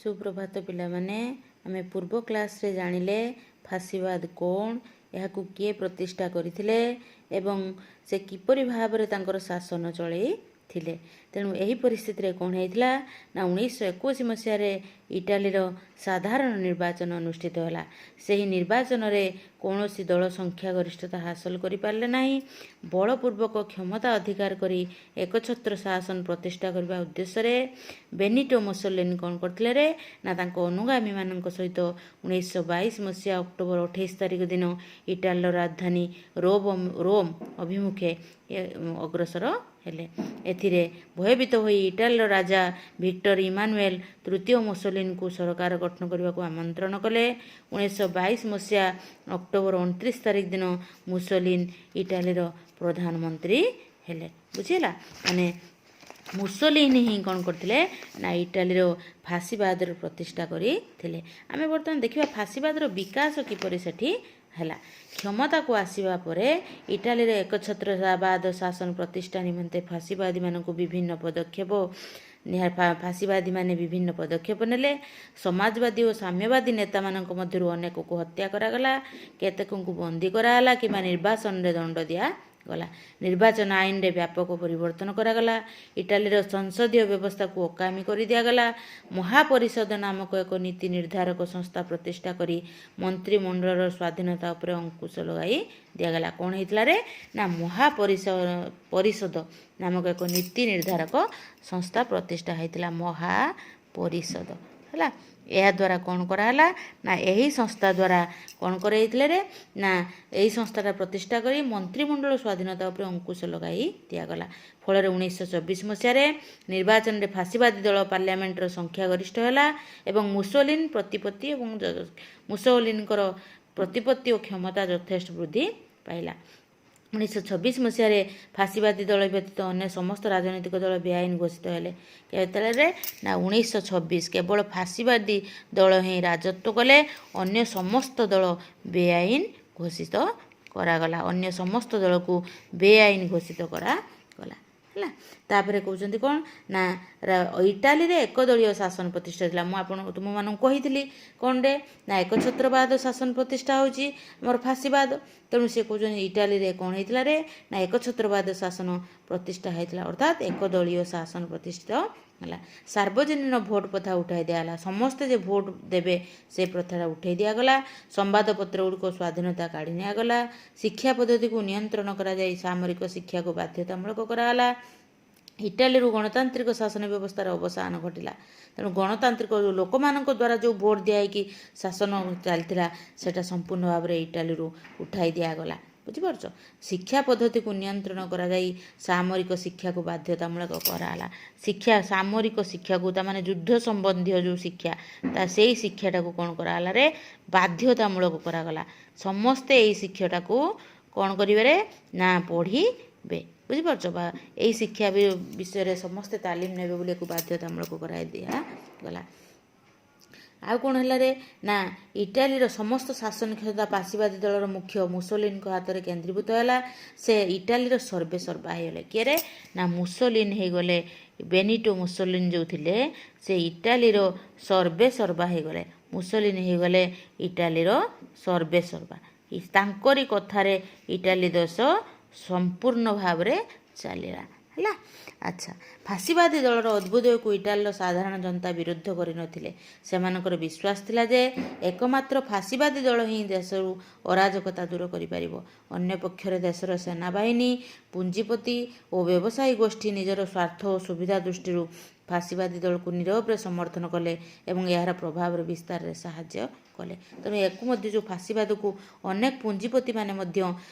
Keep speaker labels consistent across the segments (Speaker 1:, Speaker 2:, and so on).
Speaker 1: ସୁପ୍ରଭାତ ପିଲାମାନେ। ଆମେ ପୂର୍ବ କ୍ଲାସ୍ରେ ଜାଣିଲେ ଫାସିବାଦ କ'ଣ, ଏହାକୁ କିଏ ପ୍ରତିଷ୍ଠା କରିଥିଲେ ଏବଂ ସେ କିପରି ଭାବରେ ତାଙ୍କର ଶାସନ ଚଳେଇଥିଲେ। ତେଣୁ ଏହି ପରିସ୍ଥିତିରେ କ'ଣ ହେଇଥିଲା ନା, 1921 ମସିହାରେ ଇଟାଲୀର ସାଧାରଣ ନିର୍ବାଚନ ଅନୁଷ୍ଠିତ ହେଲା। ସେହି ନିର୍ବାଚନରେ କୌଣସି ଦଳ ସଂଖ୍ୟାଗରିଷ୍ଠତା ହାସଲ କରିପାରିଲେ ନାହିଁ। ବଳପୂର୍ବକ କ୍ଷମତା ଅଧିକାର କରି ଏକଛତ୍ର ଶାସନ ପ୍ରତିଷ୍ଠା କରିବା ଉଦ୍ଦେଶ୍ୟରେ ବେନିଟୋ ମୁସୋଲିନି କ'ଣ କରିଥିଲେ ରେ ନା, ତାଙ୍କ ଅନୁଗାମୀମାନଙ୍କ ସହିତ 1922 ମସିହା ଅକ୍ଟୋବର 28 ତାରିଖ ଦିନ ଇଟାଲୀର ରାଜଧାନୀ ରୋମ୍ ଅଭିମୁଖେ ଅଗ୍ରସର ହେଲେ। ଏଥିରେ ଭୟଭୀତ ହୋଇ ଇଟାଲୀର ରାଜା ଭିକ୍ଟର ଇମାନୁଏଲ ତୃତୀୟ ମୁସୋଲିନିଙ୍କୁ ସରକାର ଗଠନ କରିବାକୁ ଆମନ୍ତ୍ରଣ କଲେ। 1922 ମସିହା ଅକ୍ଟୋବର 29 ତାରିଖ ଦିନ ମୁସୋଲିନି ଇଟାଲୀର ପ୍ରଧାନମନ୍ତ୍ରୀ ହେଲେ। ବୁଝିହେଲା? ମାନେ ମୁସୋଲିନି ହିଁ କ'ଣ କରିଥିଲେ ନା, ଇଟାଲୀର ଫାସିବାଦର ପ୍ରତିଷ୍ଠା କରିଥିଲେ। ଆମେ ବର୍ତ୍ତମାନ ଦେଖିବା ଫାସିବାଦର ବିକାଶ କିପରି ସେଠି ହେଲା। କ୍ଷମତାକୁ ଆସିବା ପରେ ଇଟାଲୀରେ ଏକଛତ୍ରବାଦ ଶାସନ ପ୍ରତିଷ୍ଠା ନିମନ୍ତେ ଫାସିବାଦୀମାନେ ବିଭିନ୍ନ ପଦକ୍ଷେପ ନେଲେ। ସମାଜବାଦୀ ଓ ସାମ୍ୟବାଦୀ ନେତାମାନଙ୍କ ମଧ୍ୟରୁ ଅନେକକୁ ହତ୍ୟା କରାଗଲା, କେତେକଙ୍କୁ ବନ୍ଦୀ କରାଗଲା କିମ୍ବା ନିର୍ବାସନରେ ଦଣ୍ଡ ଦିଆଗଲା। ନିର୍ବାଚନ ଆଇନରେ ବ୍ୟାପକ ପରିବର୍ତ୍ତନ କରାଗଲା। ଇଟାଲୀର ସଂସଦୀୟ ବ୍ୟବସ୍ଥାକୁ ଅକାମୀ କରିଦିଆଗଲା। ମହାପରିଷଦ ନାମକ ଏକ ନୀତି ନିର୍ଦ୍ଧାରକ ସଂସ୍ଥା ପ୍ରତିଷ୍ଠା କରି ମନ୍ତ୍ରିମଣ୍ଡଳର ସ୍ୱାଧୀନତା ଉପରେ ଅଙ୍କୁଶ ଲଗାଇ ଦିଆଗଲା। କ'ଣ ହେଇଥିଲା ରେ ନା, ମହାପରିଷଦ ନାମକ ଏକ ନୀତି ନିର୍ଦ୍ଧାରକ ସଂସ୍ଥା ପ୍ରତିଷ୍ଠା ହେଇଥିଲା, ମହାପରିଷଦ। ହେଲା? ଏହାଦ୍ୱାରା କ'ଣ କରାହେଲା ନା, ଏହି ସଂସ୍ଥା ଦ୍ୱାରା କ'ଣ କରାଯାଇଥିଲା ରେ ନା, ଏହି ସଂସ୍ଥାଟା ପ୍ରତିଷ୍ଠା କରି ମନ୍ତ୍ରିମଣ୍ଡଳ ସ୍ୱାଧୀନତା ଉପରେ ଅଙ୍କୁଶ ଲଗାଇ ଦିଆଗଲା। ଫଳରେ 1924 ମସିହାରେ ନିର୍ବାଚନରେ ଫାସିବାଦୀ ଦଳ ପାର୍ଲାମେଣ୍ଟର ସଂଖ୍ୟାଗରିଷ୍ଠ ହେଲା ଏବଂ ମୁସୋଲିନଙ୍କର ପ୍ରତିପତ୍ତି ଓ କ୍ଷମତା ଯଥେଷ୍ଟ ବୃଦ୍ଧି ପାଇଲା। 1926 ମସିହାରେ ଫାସିବାଦୀ ଦଳ ବ୍ୟତୀତ ଅନ୍ୟ ସମସ୍ତ ରାଜନୈତିକ ଦଳ ବେଆଇନ ଘୋଷିତ ହେଲେ। କେତେବେଳେ ନା, 1926। କେବଳ ଫାସିବାଦୀ ଦଳ ହିଁ ରାଜତ୍ୱ କଲେ, ଅନ୍ୟ ସମସ୍ତ ଦଳ ବେଆଇନ ଘୋଷିତ କରାଗଲା। ଅନ୍ୟ ସମସ୍ତ ଦଳକୁ ବେଆଇନ ଘୋଷିତ କରାଗଲା। ହେଲା? ତାପରେ କହୁଛନ୍ତି କ'ଣ ନା, ଇଟାଲୀରେ ଏକଦଳୀୟ ଶାସନ ପ୍ରତିଷ୍ଠା ଥିଲା। ମୁଁ ଆପଣ ତୁମମାନଙ୍କୁ କହିଥିଲି କ'ଣରେ ନା, ଏକଛତ୍ରବାଦ ଶାସନ ପ୍ରତିଷ୍ଠା ହେଉଛି ଆମର ଫାସିବାଦ। ତେଣୁ ସେ କହୁଛନ୍ତି, ଇଟାଲୀରେ କ'ଣ ହେଇଥିଲା ରେ ନା, ଏକଛତ୍ରବାଦ ଶାସନ ପ୍ରତିଷ୍ଠା ହେଇଥିଲା, ଅର୍ଥାତ୍ ଏକଦଳୀୟ ଶାସନ ପ୍ରତିଷ୍ଠିତ ହେଲା। ସାର୍ବଜନୀନ ଭୋଟ ପ୍ରଥା ଉଠାଇ ଦିଆଗଲା। ସମସ୍ତେ ଯେ ଭୋଟ ଦେବେ, ସେ ପ୍ରଥାଟା ଉଠାଇ ଦିଆଗଲା। ସମ୍ବାଦପତ୍ର ଗୁଡ଼ିକ ସ୍ୱାଧୀନତା କାଢ଼ି ନିଆଗଲା। ଶିକ୍ଷା ପଦ୍ଧତିକୁ ନିୟନ୍ତ୍ରଣ କରାଯାଇ ସାମରିକ ଶିକ୍ଷାକୁ ବାଧ୍ୟତାମୂଳକ କରାଗଲା। ଇଟାଲୀରୁ ଗଣତାନ୍ତ୍ରିକ ଶାସନ ବ୍ୟବସ୍ଥାର ଅବସାନ ଘଟିଲା। ତେଣୁ ଗଣତାନ୍ତ୍ରିକ ଯେଉଁ ଲୋକମାନଙ୍କ ଦ୍ୱାରା ଯେଉଁ ଭୋଟ ଦିଆହେଇକି ଶାସନ ଚାଲିଥିଲା, ସେଇଟା ସମ୍ପୂର୍ଣ୍ଣ ଭାବରେ ଇଟାଲୀରୁ ଉଠାଇ ଦିଆଗଲା। ବୁଝିପାରୁଛ? ଶିକ୍ଷା ପଦ୍ଧତିକୁ ନିୟନ୍ତ୍ରଣ କରାଯାଇ ସାମରିକ ଶିକ୍ଷାକୁ ବାଧ୍ୟତାମୂଳକ କରାଗଲା। ସାମରିକ ଶିକ୍ଷାକୁ, ତାମାନେ ଯୁଦ୍ଧ ସମ୍ବନ୍ଧୀୟ ଯେଉଁ ଶିକ୍ଷା, ତା ସେଇ ଶିକ୍ଷାଟାକୁ କ'ଣ କରାଗଲା ରେ? ବାଧ୍ୟତାମୂଳକ କରାଗଲା। ସମସ୍ତେ ଏଇ ଶିକ୍ଷାଟାକୁ କ'ଣ କରିବାରେ ନା, ପଢ଼ିବେ। ବୁଝିପାରୁଛ? ବା ଏଇ ଶିକ୍ଷା ବିଷୟରେ ସମସ୍ତେ ତାଲିମ ନେବେ ବୋଲି ଏକୁ ବାଧ୍ୟତାମୂଳକ କରାଇ ଦିଆଗଲା। ଆଉ କ'ଣ ହେଲା ରେ ନା, ଇଟାଲୀର ସମସ୍ତ ଶାସନ କ୍ଷମତା ଫାସିବାଦୀ ଦଳର ମୁଖ୍ୟ ମୁସୋଲିନଙ୍କ ହାତରେ କେନ୍ଦ୍ରୀଭୂତ ହେଲା। ସେ ଇଟାଲୀର ସର୍ବେ ସର୍ବା ହେଇଗଲେ। କିଏ ରେ ନା, ମୁସୋଲିନ ହେଇଗଲେ। ବେନିଟୋ ମୁସୋଲିନ ଯେଉଁ ଥିଲେ, ସେ ଇଟାଲୀର ସର୍ବେ ସର୍ବା ହେଇଗଲେ। ମୁସୋଲିନ ହେଇଗଲେ ଇଟାଲୀର ସର୍ବେ ସର୍ବା। ତାଙ୍କରି କଥାରେ ଇଟାଲୀ ଦେଶ ସମ୍ପୂର୍ଣ୍ଣ ଭାବରେ ଚାଲିଲା। ହେଲା? ଆଚ୍ଛା, ଫାସିବାଦୀ ଦଳର ଅଭ୍ୟୁଦୟକୁ ଇଟାଲୀର ସାଧାରଣ ଜନତା ବିରୋଧ କରିନଥିଲେ। ସେମାନଙ୍କର ବିଶ୍ୱାସ ଥିଲା ଯେ ଏକମାତ୍ର ଫାସିବାଦୀ ଦଳ ହିଁ ଦେଶରୁ ଅରାଜକତା ଦୂର କରିପାରିବ। ଅନ୍ୟପକ୍ଷରେ ଦେଶର ସେନାବାହିନୀ, ପୁଞ୍ଜିପତି ଓ ବ୍ୟବସାୟୀ ଗୋଷ୍ଠୀ ନିଜର ସ୍ୱାର୍ଥ ଓ ସୁବିଧା ଦୃଷ୍ଟିରୁ ଫାସିବାଦୀ ଦଳକୁ ନିରବରେ ସମର୍ଥନ କଲେ ଏବଂ ଏହାର ପ୍ରଭାବର ବିସ୍ତାରରେ ସାହାଯ୍ୟ କଲେ। ତେଣୁ ୟାକୁ ମଧ୍ୟ ଯେଉଁ ଫାସିବାଦକୁ ଅନେକ ପୁଞ୍ଜିପତିମାନେ ମଧ୍ୟ,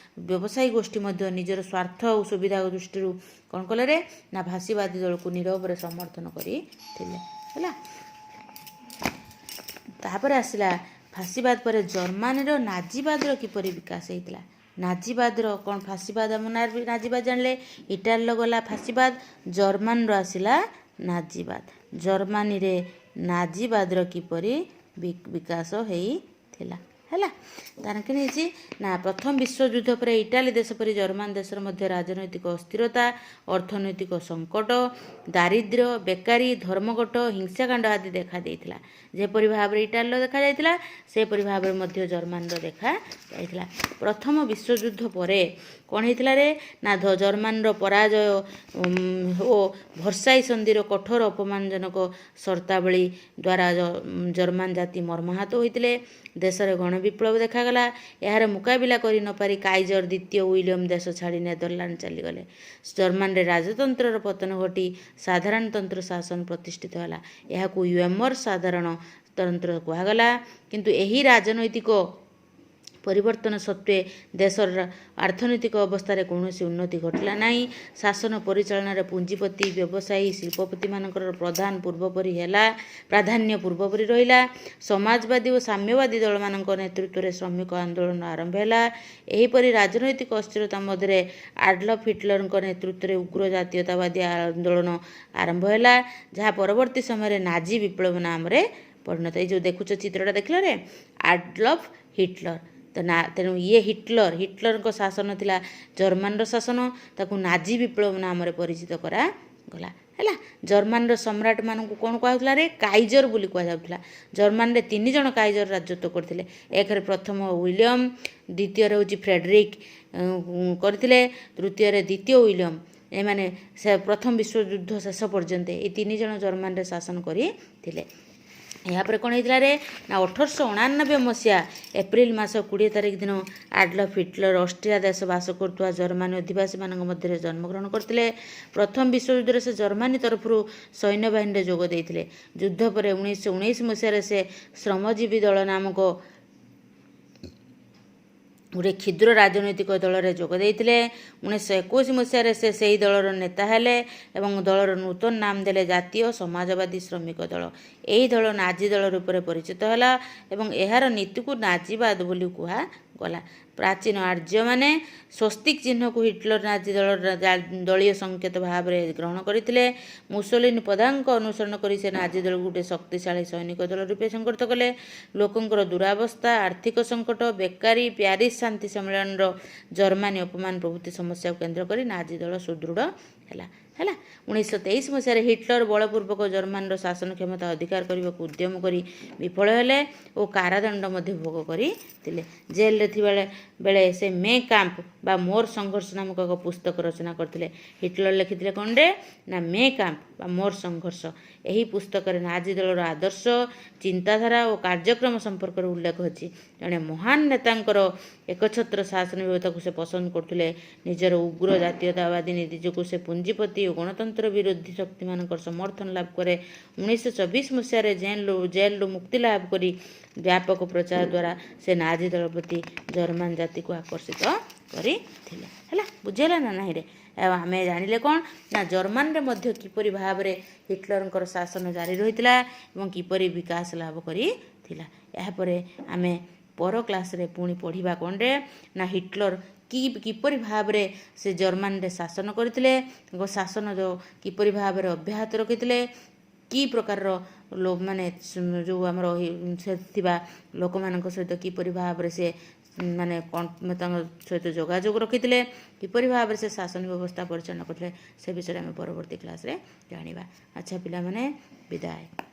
Speaker 1: ବ୍ୟବସାୟୀ ଗୋଷ୍ଠୀ ମଧ୍ୟ ନିଜର ସ୍ୱାର୍ଥ ଓ ସୁବିଧା ଦୃଷ୍ଟିରୁ କ'ଣ କଲେ ରେ ନା, ଫାସିବାଦୀ ଦଳକୁ ନିରବରେ ସମର୍ଥନ କରିଥିଲେ। ହେଲା? ତାପରେ ଆସିଲା, ଫାସିବାଦ ପରେ ଜର୍ମାନୀର ନାଜିବାଦର କିପରି ବିକାଶ ହେଇଥିଲା। ନାଜିବାଦର କ'ଣ? ଫାସିବାଦ ଆମ ନାଜିବାଦ ଜାଣିଲେ, ଇଟାଲୀର ଗଲା ଫାସିବାଦ, ଜର୍ମାନର ଆସିଲା ନାଜିବାଦ। ଜର୍ମାନୀରେ ନାଜିବାଦର କିପରି ବିକାଶ ହେଇଥିଲା? ହେଲା, ତାର କ'ଣ ହେଇଛି ନା ପ୍ରଥମ ବିଶ୍ୱଯୁଦ୍ଧ ପରେ ଇଟାଲୀ ଦେଶ ପରି ଜର୍ମାନ ଦେଶର ମଧ୍ୟ ରାଜନୈତିକ ଅସ୍ଥିରତା, ଅର୍ଥନୈତିକ ସଙ୍କଟ, ଦାରିଦ୍ର୍ୟ, ବେକାରୀ, ଧର୍ମଘଟ, ହିଂସାକାଣ୍ଡ ଆଦି ଦେଖା ଦେଇଥିଲା। ଯେପରି ଭାବରେ ଇଟାଲୀର ଦେଖାଯାଇଥିଲା, ସେପରି ଭାବରେ ମଧ୍ୟ ଜର୍ମାନର ଦେଖାଯାଇଥିଲା। ପ୍ରଥମ ବିଶ୍ୱଯୁଦ୍ଧ ପରେ କ'ଣ ହେଇଥିଲା ରେ ନା ଜର୍ମାନର ପରାଜୟ ଓ ଭର୍ସାଇ ସନ୍ଧିର କଠୋର ଅପମାନଜନକ ସର୍ତ୍ତାବଳୀ ଦ୍ୱାରା ଜର୍ମାନ ଜାତି ମର୍ମାହତ ହୋଇଥିଲେ। ଦେଶରେ ଗଣବିପ୍ଳବ ଦେଖାଗଲା। ଏହାର ମୁକାବିଲା କରି ନପାରି କାଇଜର ଦ୍ୱିତୀୟ ୱିଲିୟମ ଦେଶ ଛାଡ଼ି ନେଦରଲ୍ୟାଣ୍ଡ ଚାଲିଗଲେ। ଜର୍ମାନରେ ରାଜତନ୍ତ୍ରର ପତନ ଘଟି ସାଧାରଣତନ୍ତ୍ର ଶାସନ ପ୍ରତିଷ୍ଠିତ ହେଲା। ଏହାକୁ ୱେମର ସାଧାରଣ ତନ୍ତ୍ର କୁହାଗଲା। କିନ୍ତୁ ଏହି ରାଜନୈତିକ ପରିବର୍ତ୍ତନ ସତ୍ତ୍ୱେ ଦେଶର ଅର୍ଥନୈତିକ ଅବସ୍ଥାରେ କୌଣସି ଉନ୍ନତି ଘଟିଲା ନାହିଁ। ଶାସନ ପରିଚାଳନାରେ ପୁଞ୍ଜିପତି, ବ୍ୟବସାୟୀ, ଶିଳ୍ପପତିମାନଙ୍କର ପ୍ରଧାନ ପୂର୍ବପରି ହେଲା ପ୍ରାଧାନ୍ୟ ପୂର୍ବପରି ରହିଲା। ସମାଜବାଦୀ ଓ ସାମ୍ୟବାଦୀ ଦଳମାନଙ୍କ ନେତୃତ୍ୱରେ ଶ୍ରମିକ ଆନ୍ଦୋଳନ ଆରମ୍ଭ ହେଲା। ଏହିପରି ରାଜନୈତିକ ଅସ୍ଥିରତା ମଧ୍ୟରେ ଆଡଲଫ ହିଟଲରଙ୍କ ନେତୃତ୍ୱରେ ଉଗ୍ର ଜାତୀୟତାବାଦୀ ଆନ୍ଦୋଳନ ଆରମ୍ଭ ହେଲା, ଯାହା ପରବର୍ତ୍ତୀ ସମୟରେ ନାଜି ବିପ୍ଳବ ନାମରେ ପରିଣତ। ଏଇ ଯେଉଁ ଦେଖୁଛ ଚିତ୍ରଟା ଦେଖିଲ ରେ, ଆଡଲଫ ହିଟଲର ତ ନା। ତେଣୁ ଇଏ ହିଟଲର, ହିଟଲରଙ୍କ ଶାସନ ଥିଲା ଜର୍ମାନର ଶାସନ, ତାକୁ ନାଜି ବିପ୍ଳବ ନାମରେ ପରିଚିତ କରାଗଲା। ହେଲା, ଜର୍ମାନର ସମ୍ରାଟମାନଙ୍କୁ କ'ଣ କୁହାଯାଉଥିଲା ରେ? କାଇଜର ବୋଲି କୁହାଯାଉଥିଲା। ଜର୍ମାନରେ ତିନି ଜଣ କାଇଜର ରାଜତ୍ୱ କରିଥିଲେ। ଏକରେ ପ୍ରଥମ ୱିଲିୟମ, ଦ୍ୱିତୀୟରେ ହେଉଛି ଫ୍ରେଡରିକ୍ କରିଥିଲେ, ତୃତୀୟରେ ଦ୍ୱିତୀୟ ୱିଲିୟମ। ଏମାନେ ସେ ପ୍ରଥମ ବିଶ୍ୱଯୁଦ୍ଧ ଶେଷ ପର୍ଯ୍ୟନ୍ତ ଏଇ ତିନି ଜଣ ଜର୍ମାନରେ ଶାସନ କରିଥିଲେ। ଏହାପରେ କ'ଣ ହେଇଥିଲା ରେ ନା 1889 ମସିହା ଏପ୍ରିଲ ମାସ 20 ତାରିଖ ଦିନ ଆଡଲଫ ହିଟଲର ଅଷ୍ଟ୍ରିଆ ଦେଶ ବାସ କରୁଥିବା ଜର୍ମାନୀ ଅଧିବାସୀମାନଙ୍କ ମଧ୍ୟରେ ଜନ୍ମଗ୍ରହଣ କରିଥିଲେ। ପ୍ରଥମ ବିଶ୍ୱଯୁଦ୍ଧରେ ସେ ଜର୍ମାନୀ ତରଫରୁ ସୈନ୍ୟବାହିନୀରେ ଯୋଗ ଦେଇଥିଲେ। ଯୁଦ୍ଧ ପରେ 1919 ମସିହାରେ ସେ ଶ୍ରମଜୀବୀ ଦଳ ନାମକ ଗୋଟେ କ୍ଷୁଦ୍ର ରାଜନୈତିକ ଦଳରେ ଯୋଗ ଦେଇଥିଲେ। 1921 ମସିହାରେ ସେ ସେହି ଦଳର ନେତା ହେଲେ ଏବଂ ଦଳର ନୂତନ ନାମ ଦେଲେ ଜାତୀୟ ସମାଜବାଦୀ ଶ୍ରମିକ ଦଳ। ଏହି ଦଳ ନାଜି ଦଳ ରୂପରେ ପରିଚିତ ହେଲା ଏବଂ ଏହାର ନୀତିକୁ ନାଜିବାଦ ବୋଲି କୁହାଗଲା। ପ୍ରାଚୀନ ଆର୍ଯ୍ୟମାନେ ସ୍ୱସ୍ତିକ ଚିହ୍ନକୁ ହିଟଲର ନାଜି ଦଳର ଦଳୀୟ ସଂକେତ ଭାବରେ ଗ୍ରହଣ କରିଥିଲେ। ମୁସୋଲିନି ପଦାଙ୍କ ଅନୁସରଣ କରି ସେ ନାଜି ଦଳକୁ ଗୋଟିଏ ଶକ୍ତିଶାଳୀ ସୈନିକ ଦଳ ରୂପେ ସଂଗଠିତ କଲେ। ଲୋକଙ୍କର ଦୁରାବସ୍ଥା, ଆର୍ଥିକ ସଙ୍କଟ, ବେକାରୀ, ପ୍ୟାରିସ୍ ଶାନ୍ତି ସମ୍ମିଳନୀର ଜର୍ମାନୀ ଅପମାନ ପ୍ରଭୃତି ସମସ୍ୟାକୁ କେନ୍ଦ୍ର କରି ନାଜି ଦଳ ସୁଦୃଢ଼ ହେଲା। ହେଲା, 1923 ମସିହାରେ ହିଟଲର ବଳପୂର୍ବକ ଜର୍ମାନର ଶାସନ କ୍ଷମତା ଅଧିକାର କରିବାକୁ ଉଦ୍ୟମ କରି ବିଫଳ ହେଲେ ଓ କାରାଦଣ୍ଡ ମଧ୍ୟ ଭୋଗ କରିଥିଲେ। ଜେଲରେ ଥିବା ବେଳେ ସେ ମେ କାମ୍ପ ବା ମୋର ସଂଘର୍ଷ ନାମକ ଏକ ପୁସ୍ତକ ରଚନା କରିଥିଲେ। ହିଟଲର ଲେଖିଥିଲେ କ'ଣରେ ନା ମେ କାମ୍ପ ବା ମୋର ସଂଘର୍ଷ। ଏହି ପୁସ୍ତକରେ ନାଜି ଦଳର ଆଦର୍ଶ, ଚିନ୍ତାଧାରା ଓ କାର୍ଯ୍ୟକ୍ରମ ସମ୍ପର୍କରେ ଉଲ୍ଲେଖ ଅଛି। ଜଣେ ମହାନ ନେତାଙ୍କର ଏକଛତ୍ର ଶାସନ ବ୍ୟବସ୍ଥାକୁ ସେ ପସନ୍ଦ କରୁଥିଲେ। ନିଜର ଉଗ୍ର ଜାତୀୟତାବାଦୀ ନୀତି ଯୋଗୁଁ ସେ ପୁଞ୍ଜିପତି ଓ ଗଣତନ୍ତ୍ର ବିରୋଧୀ ଶକ୍ତିମାନଙ୍କର ସମର୍ଥନ ଲାଭ କରେ। 1924 ମସିହାରେ ଜେଲରୁ ମୁକ୍ତି ଲାଭ କରି ବ୍ୟାପକ ପ୍ରଚାର ଦ୍ୱାରା ସେ ନାଜି ଦଳ ପ୍ରତି ଜର୍ମାନ ଜାତିକୁ ଆକର୍ଷିତ କରିଥିଲେ। ହେଲା, ବୁଝିହେଲା ନା ନାହିଁରେ? ଆଉ ଆମେ ଜାଣିଲେ କ'ଣ ନା ଜର୍ମାନରେ ମଧ୍ୟ କିପରି ଭାବରେ ହିଟଲରଙ୍କର ଶାସନ ଜାରି ରହିଥିଲା ଏବଂ କିପରି ବିକାଶ ଲାଭ କରିଥିଲା। ଏହାପରେ ଆମେ ପର କ୍ଲାସରେ ପୁଣି ପଢ଼ିବା କ'ଣରେ ନା ହିଟଲର କିପରି ଭାବରେ ସେ ଜର୍ମାନରେ ଶାସନ କରିଥିଲେ, ତାଙ୍କ ଶାସନ ଯେଉଁ କିପରି ଭାବରେ ଅବ୍ୟାହତ ରଖିଥିଲେ, କି ପ୍ରକାରର ମାନେ ଯେଉଁ ଆମର ସେ ଥିବା ଲୋକମାନଙ୍କ ସହିତ କିପରି ଭାବରେ ସେ ମାନେ କ'ଣ ତାଙ୍କ ସହିତ ଯୋଗାଯୋଗ ରଖିଥିଲେ, କିପରି ଭାବରେ ସେ ଶାସନ ବ୍ୟବସ୍ଥା ପରିଚାଳନା କରିଥିଲେ, ସେ ବିଷୟରେ ଆମେ ପରବର୍ତ୍ତୀ କ୍ଲାସରେ ଜାଣିବା। ଆଚ୍ଛା ପିଲାମାନେ, ବିଦାୟ।